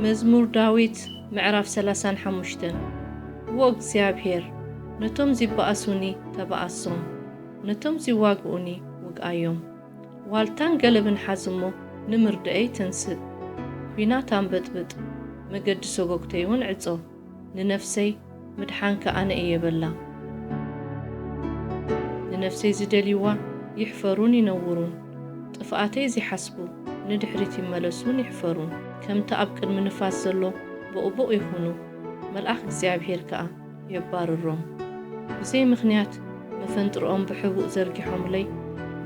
መዝሙር ዳዊት ምዕራፍ ሰላሳን ሓሙሽተን። ዎ እግዚኣብሔር፣ ነቶም ዚበኣሱኒ ተበኣሶም፣ ነቶም ዚዋግኡኒ ውግኣዮም። ዋልታን ገለብን ሓዝ እሞ፣ ንምርድኣይ ተንስእ። ኲናት ኣንበጥብጥ፣ መገዲ ሰጎግተይ እውን ዕጾ። ንነፍሰይ፣ ምድሓንኪ ኣነ እየ በላ። ንነፍሰይ ዝደልይዋ ይሕፈሩን ይነውሩን። ጥፍኣተይ ዚሓስቡ ንድሕሪት ይመለሱን ይሕፈሩን። ከምቲ ኣብ ቅድሚ ንፋስ ዘሎ ቦቕቡቕ ይኹኑ፣ መልኣኽ እግዚኣብሄር ከኣ የባርሮም። ብዘይ ምኽንያት መፈንጥርኦም ብሕቡእ ዘርጊሖምለይ፣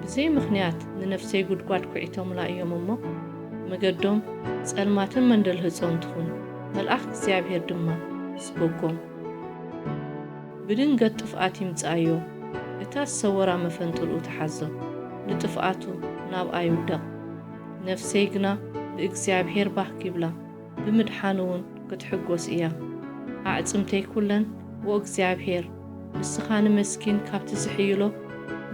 ብዘይ ምኽንያት ንነፍሰይ ጉድጓድ ኲዒቶምላ እዮም እሞ፣ መገዶም ጸልማትን መንደልህጾን ትኹን፣ መልኣኽ እግዚኣብሄር ድማ ይስጎጎም። ብድንገት ጥፍኣት ይምጽኣዮ፣ እታ ዝሰወራ መፈንጥርኡ ትሓዞ፣ ንጥፍኣቱ ናብኣ ይውደቕ። ነፍሰይ ግና ብእግዚኣብሄር ባህ ኪብላ፣ ብምድሓኑ እውን ክትሕጎስ እያ። ኣዕጽምተይ ኩለን፣ ዎ እግዚኣብሄር፣ ንስኻ ንመስኪን ካብቲ ዝሕይሎ፣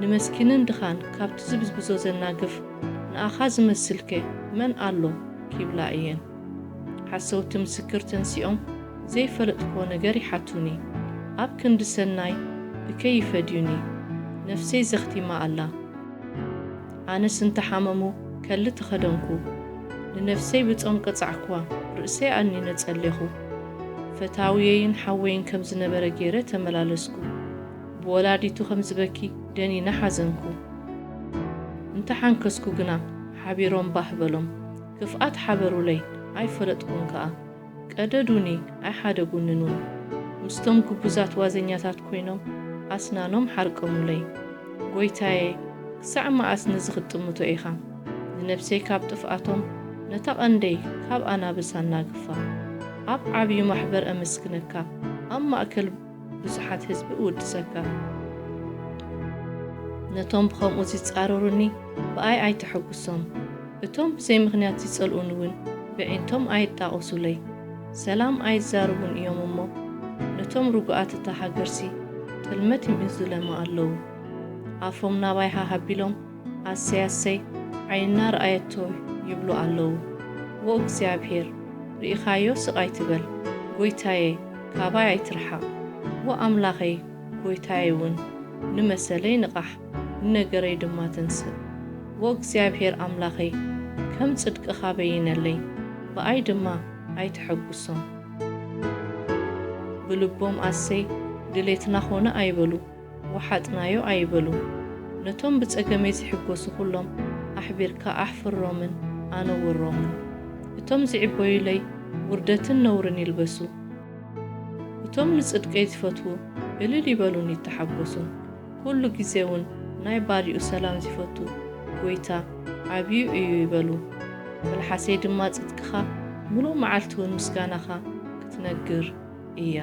ንመስኪንን ድኻን ካብቲ ዝብዝብዞ ዘናግፍ፣ ንኣኻ ዝመስልከ መን ኣሎ? ኪብላ እየን። ሓሰውቲ ምስክር ተንሲኦም፣ ዘይፈለጥክዎ ነገር ይሓቱኒ። ኣብ ክንዲ ሰናይ እከይ ይፈድዩኒ። ነፍሰይ ዘኽቲማ ኣላ። ኣነስ እንተ ሓመሙ ከሊ ተኸደንኩ። ንነፍሰይ ብጾም ቀጻዕክዋ፣ ርእሰይ ኣኒነ ጸሌኹ። ፈታውየይን ሓወይን ከም ዝነበረ ገይረ ተመላለስኩ። ብወላዲቱ ከም ዝበኪ ደኒነ ሓዘንኩ። እንተ ሓንከስኩ ግና ሓቢሮም ባህ በሎም። ክፍኣት ሓበሩለይ፣ ኣይፈለጥኩን ከኣ። ቀደዱኒ፣ ኣይሓደጉንን እውን። ምስቶም ግቡዛት ዋዘኛታት ኮይኖም ኣስናኖም ሓርቀሙለይ። ጐይታየ፣ ክሳዕ መኣስ ነዚ ክትጥምቶ ኢኻ? ንነፍሰይ ካብ ጥፍኣቶም፣ ነታ ቐንደይ ካብ ኣናብስ ኣናግፋ። ኣብ ዓብዩ ማሕበር ኣመስግነካ፣ ኣብ ማእከል ብዙሓት ህዝቢ እውድሰካ። ነቶም ብኸምኡ ዚጻረሩኒ ብኣይ ኣይተሐጉሶም። እቶም ብዘይ ምኽንያት ዚጸልኡኒ እውን ብዒንቶም ኣይጣቐሱለይ። ሰላም ኣይዛረቡን እዮም እሞ፣ ነቶም ርጉኣት እታ ሃገርሲ ጥልመት ይምእዙለማ ኣለዉ። ኣፎም ናባይ ሃህ ኣቢሎም፣ ኣሰይ ኣሰይ፣ ዓይንና ረኣየቶ ይብሉ ኣለዉ። ዎ እግዚኣብሄር፣ ርኢኻዮ ስቕ ኣይትበል። ጐይታየ፣ ካባይ ኣይትርሓቕ። ዎ ኣምላኸይ፣ ጐይታየ እውን፣ ንመሰለይ ንቓሕ፣ ንነገረይ ድማ ተንስእ። ዎ እግዚኣብሄር ኣምላኸይ፣ ከም ጽድቅኻ በይነለይ፣ ብኣይ ድማ ኣይተሐጉሶም። ብልቦም ኣሰይ፣ ድሌትና ኾነ ኣይበሉ፣ ወሓጥናዮ ኣይበሉ። ነቶም ብጸገመይ ዚሕጎሱ ኹሎም ኣሕቢርካ ኣሕፍሮምን ኣነውሮምን። እቶም ዚዕበዩለይ ውርደትን ነውርን ይልበሱ። እቶም ንጽድቀይ ዚፈትዉ እልል ይበሉን ይተሓጎሱን። ኩሉ ግዜ እውን ናይ ባልኡ ሰላም ዚፈቱ ጐይታ ዓብዩ እዩ ይበሉ። መልሓሰይ ድማ ጽድቅኻ፣ ምሉእ መዓልቲ እውን ምስጋናኻ ክትነግር እያ።